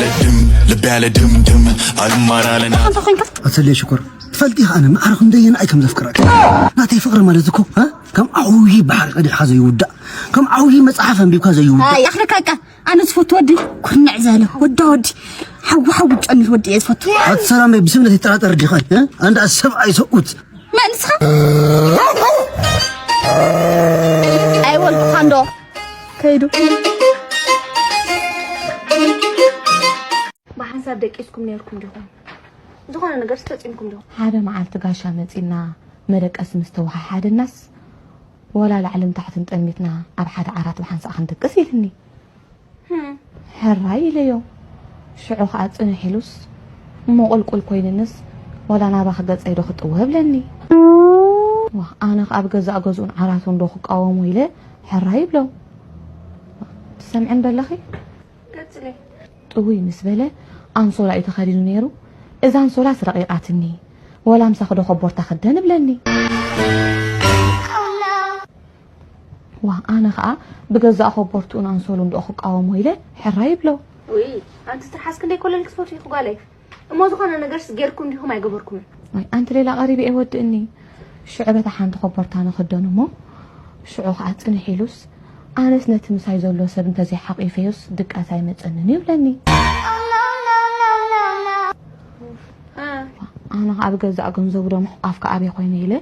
ልድም ልብ ያለ ድምድም አልማራለና ኣንተ ኮይንካ ኣሰለይ ሽኮር ትፈልጢ ኢኻ ኣነ ማዕረ ክንደየናይ ከም ዘፍቅረካ ናተይ ፍቕሪ ማለት እኮ እ? ከም ዓብዪ ባሕሪ ቀዲሕካ ዘይውዳእ ከም ዓብዪ መፅሓፍ ኣንቢብካ ዘይውዳእ ኣይ ኣኽለካካ ኣነ ዝፈቱ ወዲ ኩርንዕ ዘለ ወዳ ወዲ ሓዊ ሓዊ ጨንል ወዲ እየ ዝፈቱ ኣቲ ሰላመይ ብስብነት ይጠራጠር ዲኻ እ? ኣንዳ ሰብኣይ ሰብኡት መንስኻ ኣይወልኩኻ እንዶ ከይዱ ብሓንሳብ ደቂስኩም ነርኩም ዲኹም ዝኾነ ነገር ስተፂምኩም ዲኹም ሓደ መዓልቲ ጋሻ መፂና መደቀሲ ምስ ተወሓሓደናስ ወላ ላዕልን ታሕትን ጠሚትና ኣብ ሓደ ዓራት ብሓንሳእ ክንድቅስ ኢልኒ ሕራይ ኢለዮ ሽዑ ከዓ ፅንሕ ኢሉስ እሞ ቁልቁል ኮይንንስ ወላ ናባኺ ገፀይ ዶ ክጥወ ብለኒ ዋ ኣነ ከዓ ብገዛእ ገዝኡን ዓራቱን ዶ ክቃወሞ ኢለ ሕራይ ይብሎ ትሰምዕን በለኺ ጥውይ ምስ በለ ኣንሶላ እዩ ተኸዲኑ ነይሩ። እዛ ኣንሶላስ ረቒቓትኒ። ወላ ምሳኺ ዶ ኮቦርታ ክደን እብለኒ። ዋእ ኣነ ኸኣ ብገዛእ ኮቦርትኡን ኣንሶሉን ዶ ክቃወሞ ኢለ ሕራይ እብሎ። ውይ ኣንቲ ትርሓስ ክንደይ ኮለል ክትፈትዊ ኢኺ ጓለይ። እሞ ዝኾነ ነገርስ ጌርኩም ዲኹም ኣይገበርኩምን? ዋይ ኣንቲ ሌላ ቀሪበ እየ ወድእኒ። ሽዑ በታ ሓንቲ ኮቦርታ ንኽደን እሞ ሽዑ ኸኣ ጽንሕ ኢሉስ ኣነስ ነቲ ምሳይ ዘሎ ሰብ እንተዘይሓቒፈዮስ ድቃስ ኣይመጸንን እዩ ይብለኒ። ኣነ ኸኣ ብገዛእ ገንዘቡ ዶ ምሕቋፍ ከኣ ኣበይ ኮይነ ኢለ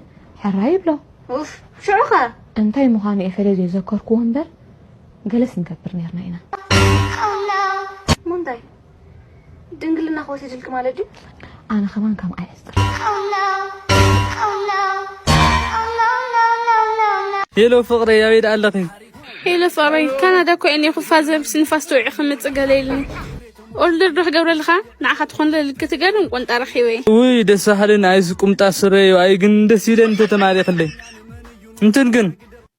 ሕራይ ይብሎ። ኡፍ ሽዑ ኸ? እንታይ ምዃኑ እየ ፈለይ ዘይዘከርክዎ እምበር ገለስ ንገብር ኔርና ኢና። እሞ እንታይ? ድንግልና ክወስድልኪ ማለት ድዩ? ኣነ ከማን ከምኣ እየ ዝፅር። ሄሎ ፍቕረይ ኣበይ ደኣ ኣለኺ? ሄሎ ፍቕረይ ካናዳ እኮ እየ እኒኹ ፋዘር ብስንፋስ ተወዒ ክምፅእ ገለ ኢልኒ ኦርደር ዶ ክገብረልኻ ንዓኻ ትኾን ለልክቲ ገለ እንቆንጣ ረኺበ እየ። ውይ ደስ በሃሊ ንኣይስ ቁምጣ ስረ እዩ ኣይ ግን ደስ ይብለኒ ተተማሪኽለይ እንትን ግን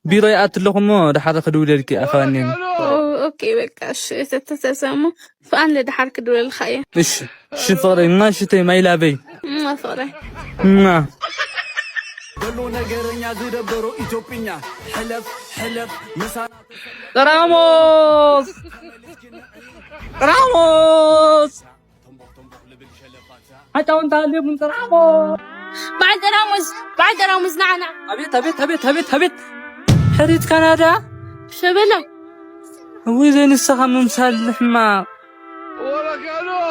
ቢሮ ይኣቲ ኣለኹ እሞ ደሓር ክድውለልኪ ኣኸባኒ እየ። ኦ ኦኬ በቃ እሺ ተተሰሙ ፍኣን ለደሓር ክድውለልካ እየ። እሺ እሺ ፍቕረይ እማ ሽተይ ማይ ላበይ። እማ ፍቕረይ። እማ በሎ ነገረኛ ዝደበሮ ኢትዮጵኛ ሕለፍ ሕለፍ ምሳ ራሞስ ራሞስ ኣጫውንታ ኣለኩም ጥራሞ በዓል ጠራሙዝ በዓል ጠራሙዝ ንዓና ኣቤት ኣቤት ኣቤት ኣቤት ኣቤት ሕሪት ካናዳ ሸበላ እውይ ዘይንስኻ ምምሳል ሕማቕ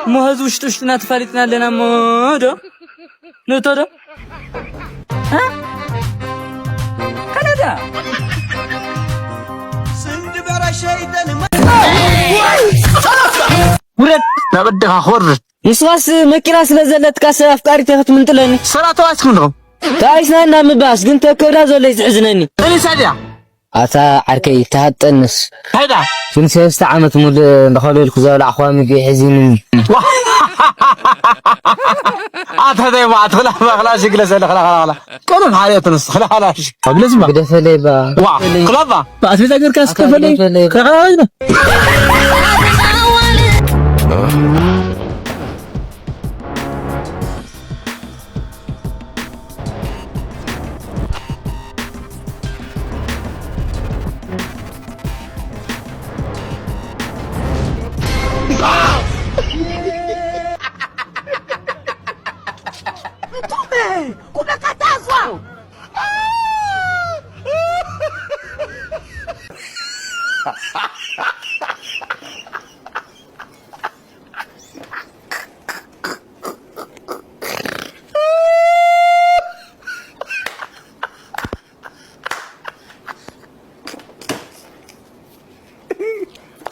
እሞ ሀዚ ውሽጢ ውሽጥና ተፋሊጥና ኣለና እሞ ዶ ንእቶ ዶ እ? ካናዳ ውረድ ናብ ኣደኻ ክወርድ ንስኻስ መኪና ስለ ዘለትካ ሰብ ኣፍቃሪተይ ክትምንጥለኒ ሰራ ተባኢስኩም ዲኹም ተባኢስና እና ምባስ ግን ተከብዳ ዘሎ እዩ ዝሕዝነኒ ጠኒሳ ድያ ኣታ ዓርከይ ተሃጠንስ እንታይ ድያ ግን ሰለስተ ዓመት ሙሉእ ንኸልልኩ ዘብላዕኽዋ ምግቢ ሒዚኒ ኣታ ደይ ባ ትኽላ ባኽላ ሽግለ ሰለ ኽላ ኽላ ኽላ ቀደም ሓልዮት ንስ ኽላ ኽላ ሽ ግደፈለይ ባ ዋ ኽላ ባ ኣስቤዛ ገርካ ስከፈለይ ኽላ ኽላ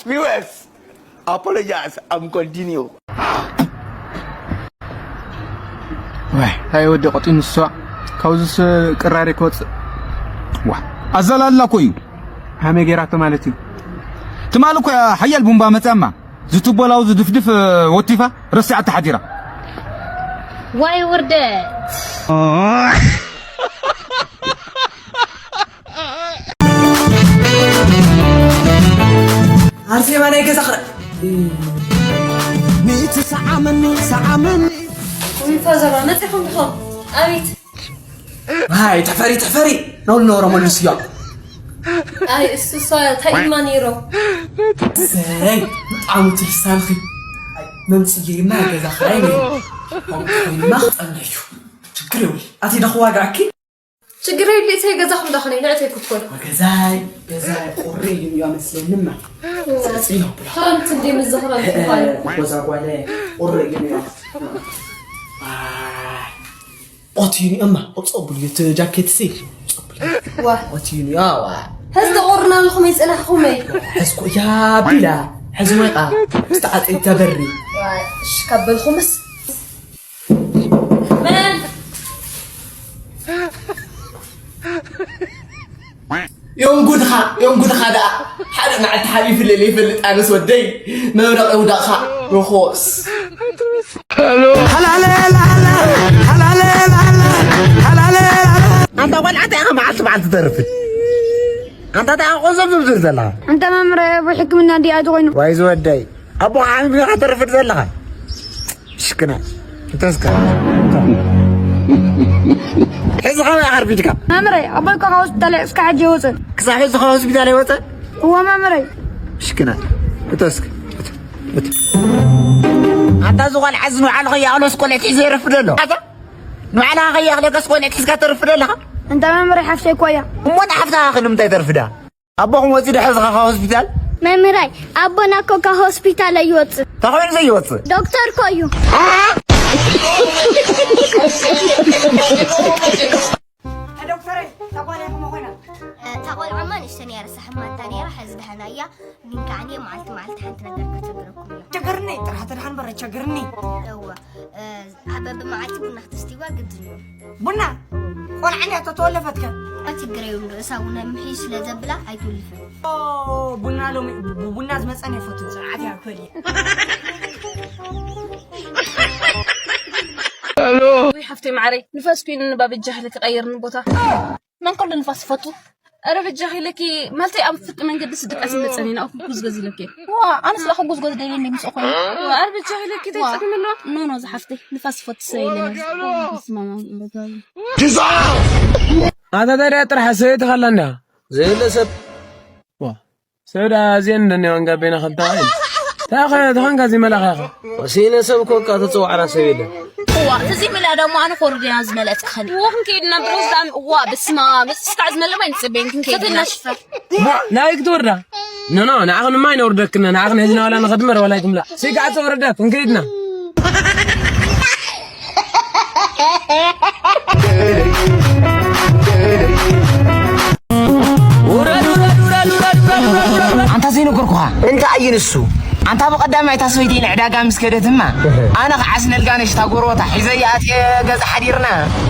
Viewers, apologize, I'm continue. ዋይ ታይ ወዲ ቆጢኑ ንሷ ካብዚስ ቅራሪ ክወፅእ ዋ ኣዘላላ እኮ እዩ ሃመይ ገይራቶ ማለት እዩ ትማሊ እኮ ሓያል ቡምባ መፅኣማ ዝትቦላው ዝድፍድፍ ወቲፋ ረሲዓታ ሓዲራ ዋይ ውርደት ኣርሴማ ናይ ገዛ ክረ ሚእቲ ሰዓመኒ ሰዓመኒ ዊፋ ዘባ መጺኹም ዲኹም ኣቤት ሃይ ተፈሪ ተፈሪ ነውል ነውሮ መልስዮ ኣይ እሱ እሷ እንታይ ኢልማ ነይሮ ዘይ ብጣዕሚ ትልሳንኺ መምፅየይማ ገዛ ክራይ ነይሩ። ከምኡ ኮይንማ ክፀንሕ እዩ። ችግር የብሉ። ኣቲ ዶ ክዋጋኣኪ? ችግር የብሉ። እተይ ገዛኹም ዶ ኾነ? ንዕተይ ክትኮኑ። ገዛይ፣ ገዛይ ቁሪ እዩ መስለንማ። ፅፅዮ ብላ። ክረምቲ እንዲ ምስ ዝኽረምቲ እ፣ እ፣ ይኾነ። ጎዛ ጓለ ቁሪ እዩ። ኣይ። ኦትዩኒ እማ፣ ጸቡል እዩ እቲ ጃኬት ሲ። ጸቡል እዩ። ዋ። ኦትዩኒ፣ ኣዋ። ሕዚ ተቆርና ኣለኹም፣ ይጽናሕኹም እየ። ሕዝኩ እያ ቢላ፣ ሕዚ መቃ፣ ዝተዓጠይታ በሪ። ዋ፣ እሺ፣ ካብ በልኹምስ። መን? ዮንጉድኻ፣ ዮንጉድኻ ደኣ ሓደ መዓልቲ ሓሊፉ ለለ ይፈልጥ ኣነስ ወደይ መብረቕ የውዳቕኻ ርኾስ። ኣንታ ቆልዓ እንታይ ኢኻ መዓልቲ መዓልቲ ተርፍድ? ኣንታ እንታይ ኢኻ ቆንዘም ዝብል ዘለኻ? ኣንታ መምህር፣ ኣቦ ሕክምና እንዲኣ ዝኾይኑ። ዋይ ዝወደይ፣ ኣቦ ሓሚምካ ተርፍድ ዘለኻ? ሽክና፣ ተስካ። ሕዚ ኸመይ ኣርፊድካ? መምህረይ፣ ኣቦይ እኮ ካብ ሆስፒታል እስካብ ሕጂ ኣይወፅን። ክሳብ ሕዚ ካብ ሆስፒታል ኣይወፅን? እወ መምህረይ። ሽክና፣ እተስክ፣ እት፣ እት። ኣታ እዚ ቆልዓ እዚ ንባዕሉ ከይኣኽሎስ ቆልዓ ሒዘ የረፍድ ኣሎ። ኣታ ንባዕልኻ ከይኣኽለካስ ቆልዓ ሒዝካ ተርፍድ ኣለኻ? እንታ መምህረይ ሓፍተይ እኮ እያ። እሞ እታ ሓፍትኻ ከ ንምንታይ ተርፍዳ? ኣቦኹም ወፂኡ ዶ ሕዚ ኸ ካብ ሆስፒታል? መምህራይ፣ ኣቦና እኮ ካብ ሆስፒታል ኣይወፅእ። እንታይ ኮይኑ ዘይወፅእ? ዶክተር እኮ እዩ። ዶክተረይ፣ እታ ጓል እያ ከመይ ኮይና? እታ ቆልዓማ ንእሽተን እያ ረሳሕማታ ነይራ፣ ሕዚ ደሓና እያ። ግን ከዓኒ መዓልቲ መዓልቲ ሓንቲ ነገር ከቸግረኩም እያ። ቸገርኒ፣ ጥራሕ ተድሓን በረ ቸገርኒ። እወ፣ እ፣ በብመዓልቲ ቡና ክትስትይዋ ግድን እዩ። ቡና? ቆልዓ እንድያ ተተወለፈት ከ? ችግር የብሉ፣ ርእሳ እውን ምሕይ ስለ ዘብላ ኣይትውልፍን። ኦ፣ ቡና ሎሚ፣ ቡ-፣ ቡና ዝመጸን ኣይፈቱን፣ ጽንዓት እያ ክበል እየ። ወይ ሓፍተይ ማዕረይ፣ ንፋስ ኮይኑኒ፣ ባበጃ ክልተ ቀይርኒ ቦታ። መን ከሎ ንፋስ ይፈቱ? ኣረ በጃኺ ኢለኪ፣ ማለተይ ኣብ ፍርቂ መንገዲ ስደት ኣይስመጸን ኢና፣ ኣብ ጉዝጎዝ ኢለኪ። ዋ፣ ኣነስ ላኹ ጉዝጎዝ ደልየ እንደ ምስኡ ኮይኑ። ዋ፣ ኣረ በጃኺ ኢለኪ፣ ዋ። ተይጸልሚ ኣሎ። ኖ፣ ኖ፣ ዝሓፍተይ፣ ንፋስ ይፈቱ ሰብ የለን። በስመ ኣብ። ኣታ ታዲያ ጥራሕ ሰበይቲ ኻላና? ዘይለ ሰብ። ዋ፣ ሰብ ደኣ እዚአን እንደኒያዋን ጋቤና ኸልተ ዓይን። ታኸ፣ ተኾንካ እዚ መላኻ ኢኻ። ወሲነ ሰብ እኮ እካ ተጽዋዕና ሰብ የለን። እዋ፣ እዚ ምልኣ ደሞ ኣነ ኮርድያ ዝመልአት ክኸን። እዋ፣ ክንከይድ ኢና ብሮዝ ዳም፣ እዋ፣ በስመ ኣብ፣ እስካዕ ዝመልእ ማይ ንጽበይን ክንከይድ ኢና ሰተና ሽፈር። እዋ፣ ናበይ ክትወርዳ? ኖ፣ ኖ፣ ንዓኽን ማይ ነውርደክና፣ ንዓኽን ሒዝና ዋላ ንኸድመር ዋላ ይትምላእ። ሲጋዕ ተወረዳት፣ ክንከይድ ኢና። ውረድ፣ ውረድ፣ ውረድ። ኣንታ ዘይነገርኩኻ። እንታይ እዩ ንሱ? ኣንታ ብቐዳማይ እታ ሰበይቲ ንዕዳጋ ምስ ከደትማ፣ ኣነ ኸዓ ስነልጋነሽ እታ ጎረቤታ ሒዘያ ኣትየ ገዛ ሓዲርና።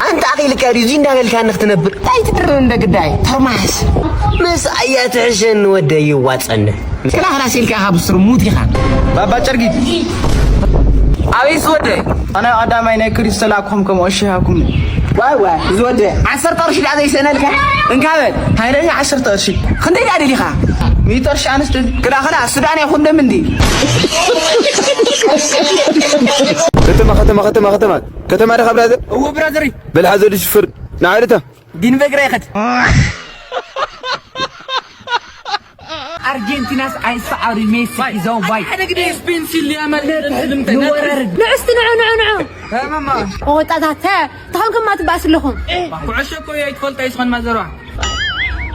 ኣንታ ኣኺልካ ድዩ እዚ እንዳበልካኒ ክትነብር? እንታይ ትድርብ እንደ ግዳይ? ተርማስ። ምስ ኣያ ትሕሸኒ ወደይ ይዋጸኒ። ክላ ክላስ ኢልካ ኢኻ ብስሩ ሙት ኢኻ። ባባ ጨርጊት። ኣበይ ዝወደ? ኣነ ቀዳማይ ናይ ክሪስቶስ ተላእኩኹም ከም ኦሽሃኩም። ዋይ ዋይ፣ ዝወደ። ዓሰርተ ቅርሺ ደኣ ዘይሰእነልካ? እንካ በል። ሃይለኛ ዓሰርተ ቅርሺ። ክንደይ ደኣ ደሊኻ? ሚእቲ ቅርሺ ኣንስቲ። ክላ ክላ፣ ሱዳን ይኹን ደም እንዲ። ከተማ፣ ከተማ፣ ከተማ፣ ከተማ። ከተማ ዲኻ ብራዘር? እዎ ብራዘር። በል ሓዘ ድሽፍር። ንዓይልታ። ዲን በግራ ይኸድ። ኣርጀንቲናስ ኣይሰዓሩ ሜሲ ሒዞም ዋይ። ሓደ ግዜ ስፔን ሲልያ ማለት ሕልምተ ንወረር። ንዑ እስቲ ንዑ፣ ንዑ፣ ንዑ። ማማ። ወጣታት፣ ተ-፣ ተኾንኩም ማ ትባእስ ኣለኹም? ኩዕሾ እኮ እያ ኣይትፈልጣ ይስኾን ማዘሯ።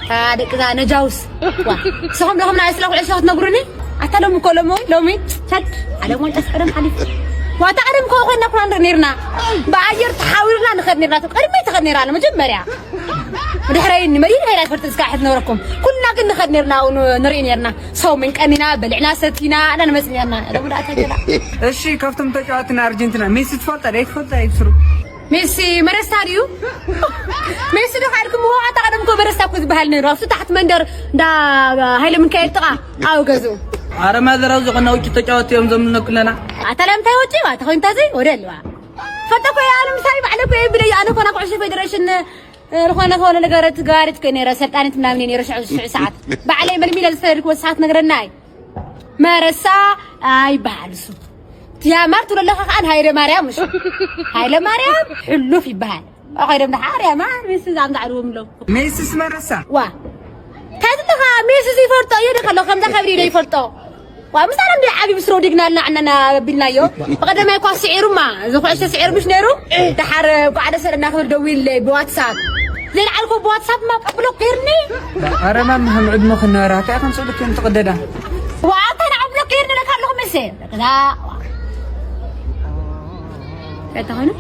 ታ ደቅዛ ነጃውስ። ዋ። ንስኹም ዶ ከምና ስለ ኩዕሾ ክትነግሩኒ? ኣታ ሎሚ እኮ ሎሚ፣ ሎሚ፣ ቸድ፣ ዓለም ዋንጫ ቀደም ሓሊፉ። ዋታ ቀደም እኮ ኮይና ኩና ንርኢ ነርና። ብኣየር ተሓዊርና ንኸድ ነርና። ቅድሚ ተኸድ ነራ መጀመርያ። ብድሕረይ ንመዲና ከይዳ ትፈልጥ እስካዕ ሕት ነበረኩም። ኩልና ግን ንኸድ ነርና፣ ን-፣ ንርኢ ነርና። ሰው ምን ቀኒና፣ በሊዕና፣ ሰቲና፣ እና ንመጽእ ነርና። ሎሚ ደኣ ተገላ። እሺ፣ ካብቶም ተጫዋቲ ናይ ኣርጀንቲና ሜሲ ትፈልጣ ዶ? ኣይትፈልጣ ይብስሩ። ሜሲ መረሳ ድዩ? ሜሲ ዶ ካልኩም? ኣታ ቀደም እኮ መረሳ እኮ ዝበሃል ነይሩ። ኣብቲ ታሕቲ መንደር እንዳ ሃይለ ሚካኤል ጥቓ ኣብ ገዝኡ። ኣረ ማዘር፣ ኣብዚ ኾና ውጭ ተጫወቲ እዮም ዘምልነኩለና። ኣታ ለምታይ ወጪ ባ? ተኾይንታ ዘይ ወደ ኣለዋ። ፈተኮ ያ፣ ኣነ ምሳይ ባዕለ እኮ የብለይ። ኣነ ኮና ኩዕሾ ፌደሬሽን ዝኾነ ዝኾነ ነገራት ጋሪት ከ ነረ ሰልጣኒት ምናምን ነረ ሽዑ ሽዑ ሰዓት ባዕለይ መልሚለ ዝፈለልክዎ ሰዓት ነግረናይ። መረሳ ኣይበሃል እሱ። ትያማር ትብሎ ኣለኻ ከኣ ሃይለ ማርያም፣ እሺ። ሃይለ ማርያም ሕሉፍ ይበሃል። ኣኸይዶም ደሓር ያማር ሜሲ ዛም ዛዕርዎም ኣለዉ። ሜሲስ መረሳ? ዋ። እንታይ ትብለኻ? ሜሲ ዘይፈልጦ እዩ ደኸሎ፣ ከምዛ ከብሪ ዶ ይፈልጦ? ዋ፣ ምሳና እንዲ ዓቢ ምስ ሮዲግና እና ዕናና ኣቢልናዮ። ብቐደማይ እኳ ስዒሩማ፣ እዚ ኩዕሶ ስዒሩ ምሽ ነይሩ። ደሓር ጓዕደ ሰለና ክብል ደዊልለይ ብዋትሳፕ። ዘይለዓልኮ ብዋትሳፕ ማ ብሎክ ገይርኒ። ኣረ ማም፣ ከም ዕድመ ክነበራ፣ እንታይ ከም ጽልክ እዮም ትቕደዳ? ዋ፣ ኣታ ንዓ ብሎክ ገይርኒ ለካ ኣለኹ መሰ። ከዛ፣ እንታይ ተኾይኑ?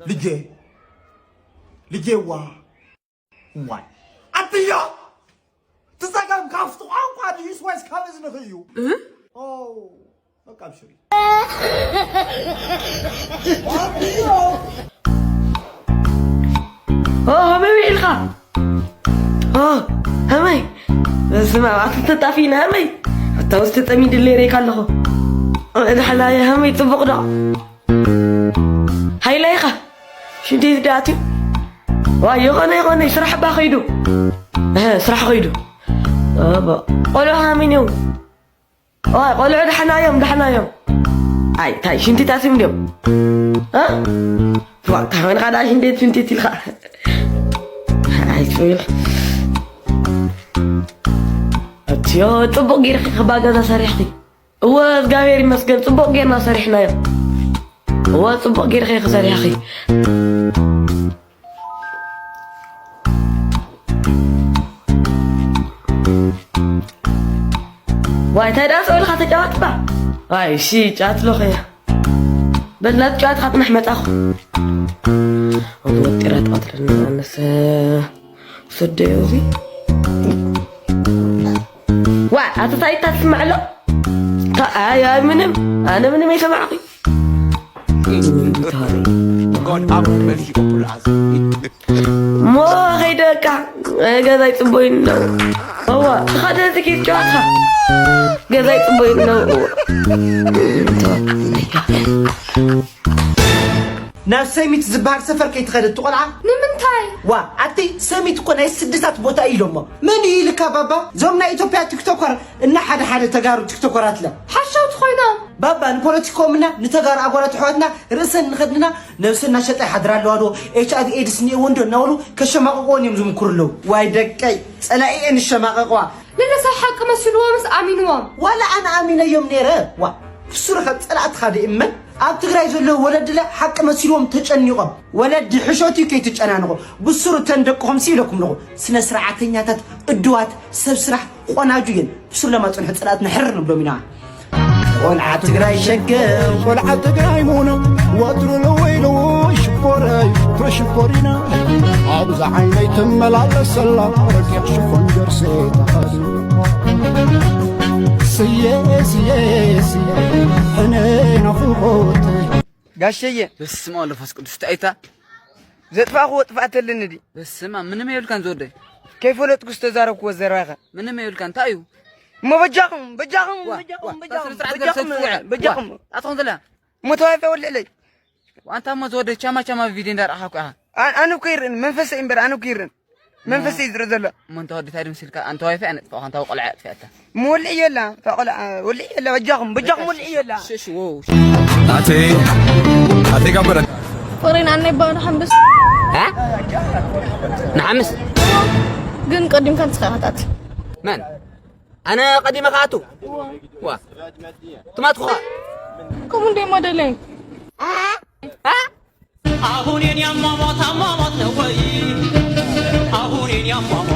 ልጄ፣ ልጄዋ፣ ዋይ ኣትዮ ትጸገም ካብቲ ቋንቋ ድዩስ ወይስ ካብ እዝንኺ እዩ? ኦ፣ በቃ ኣብሽሪ። ኦ፣ ሃመይ ውዒልካ? ኦ፣ ሃመይ። በስመ ኣብ፣ ኣቲ ተጣፊእና ሃመይ። ኣታ ውስጥ ጠሚድለይ ሬካ ኣለኹ። ዳሕላየ ሃመይ ጽቡቕ ዶ? ሃይለ ኢኻ። ሽንት ቤት ዶ ኣትዩ? ዋ፣ ይኾነ ይኾነ፣ ስራሕ እባ ኸይዱ። እህ፣ ስራሕ ኸይዱ። ኦቦ፣ ቆልዑ ሃሚን እዩ። ዋ፣ ቆልዑ ደሓና እዮም፣ ደሓና እዮም። ኣይ፣ ታይ ሽንቲ ታሲም ድዮም? እ? ዋ፣ ታመን ኻዳ ሽንት ቤት ሽንት ቤት ኢልካ። ኣይ፣ ጽብል። ኣትዮ፣ ጽቡቕ ጌርኪ ኸባ ገዛ ሰሪሕኪ። እወ፣ እግዚኣብሔር ይመስገን፣ ጽቡቕ ጌርና ሰሪሕናዮ። እወ፣ ጽቡቕ ጌርኺ ኢኺ ሰሪሕኺ። ዋይ፣ እንታይ ደኣ ሰው ኢልካ ተጫወት እባ። ዋይ፣ እሺ፣ ጫት ኣለኹ እየ። በል፣ ናብ ጫት ካጥናሕ መጻኹ። እወ፣ ወጢራ ትቐትለኒ ኣነሰ። ሰደዮ እዚ። ዋ፣ ኣቶ ታይታ ትስማዕ ኣሎ? ታ-፣ ኣይ፣ ኣይ፣ ምንም። ኣነ ምንም ኣይሰማዕኩ። ሞ ኸይደ በቃ፣ ገዛይ ጽቡይ ነው። እዋ፣ ትኸደ ዝኪድ ጨዋታ። ገዛይ ጽቡይ ነው። ናብ ሰሚት ዝበሃል ሰፈር ከይትኸደ እቲ ቆልዓ። ንምንታይ? ዋ ኣቲ ሰሚት እኮ ናይ ስድታት ቦታ እዩ ኢሎሞ። መን እዩ ኢልካ ባባ? እዞም ናይ ኢትዮጵያ ቲክቶከር እና ሓደ ሓደ ተጋሩ ቲክቶከራት ለ ሓሻውቲ ኮይኖም። ባባ ንፖለቲኮምና ንተጋሩ ኣጓላት ኣሕዋትና ርእሰን ንኸድንና ነብሰን እናሸጣ ይሓድራ ኣለዋ ዶ ኤች ኣይቪ ኤድስ እኒኤወን ዶ እናበሉ ከሸማቕቕወን እዮም ዝምክሩ ኣለዉ። ዋይ ደቀይ ጸላኢኤን ይሸማቐቕዋ። ንነሳ ሓቂ መሲልዎምስ ኣሚንዎም። ዋላ ኣነ ኣሚነዮም ነይረ። ዋ ብሱሩ ካብ ጸላእትኻ ደይእመን ኣብ ትግራይ ዘለዉ ወለድለ ሓቂ መሲልዎም ተጨኒቖም። ወለዲ ሕሸት እዩ ከይትጨናንቑ። ብሱሩ እተን ደቅኹም ሲ ኢለኩም ኣለኹ። ስነ ስርዓተኛታት፣ እድዋት፣ ሰብ ስራሕ፣ ቆናጁ እየን። ብሱሩ ለማጽንሑ ጸላእትና ሕርር ንብሎም ኢና። ቆልዓ ትግራይ ሸገር ቆልዓ ትግራይ ሙነ ወትሩ ልወይ ልወይ ሽኮረይ ተሽኮሪና ኣብዛ ዓይነይ ትመላለሰላ ረቂቕ ሽፎን ጀርሲ ተኸዲኑ ስየ ስየ ስየ ሕነ ናፍቆት ጋሸየ በስመ አብ ወወልድ ወመንፈስ ቅዱስ እንታይ እታ ዘጥፋእክዎ ጥፍኣት ተለኒ ድዩ? በስመ አብ ምንም የብልካን ዝወደይ። ከይፈለጥኩ ዝተዛረብክዎ ዘረባ ኢኻ። ምንም የብልካን እንታይ እዩ? እሞ በጃኹም በጃኹም ዋ፣ በጃኹም ዋ፣ በጃኹም ስነ ስርዓት በጃኹም ገብሰት ትውዐ። በጃኹም ዋ፣ ኣትኾን ዘላ። እሞ ተዋፊ ወልዕለይ። ዋንታ እሞ ዝወደይ ቻማ ቻማ ቪድዮ እንዳረኣኻ እኮ ኢኻ። ኣ- ኣነ እኮ ይርእን መንፈሰይ እምበር ኣነ እኮ ይርእን መንፈሰይ ዝርኢ ዘሎ። እሞ እንተ ወዲ እንታይ ድምስልካ ኣንተ ዋይፋይ ኣነጥፋኻ እንታ ቆልዓ ኣጥፍኣታ። እሞ ወልዕ የላ እታ ቆልዓ ወልዕ የላ በጃኹም በጃኹም ወልዕ የላ። ሽሽ ወው። ናተይ ናተይ ጋበረ ፍቅሬን ኣነይ ባና ሓምብስ ንሓምስ ግን ቀዲምካ ንስኻ ኢኻ ትኣቱ። መን ኣነ ቀዲመ ክኣቱ ዋ ትማትኹ ከምኡ እንደ ሞደለይ አሁን የኔ አሟሟት አሟሟት ነው ወይ? አሁን የኔ አሟሟት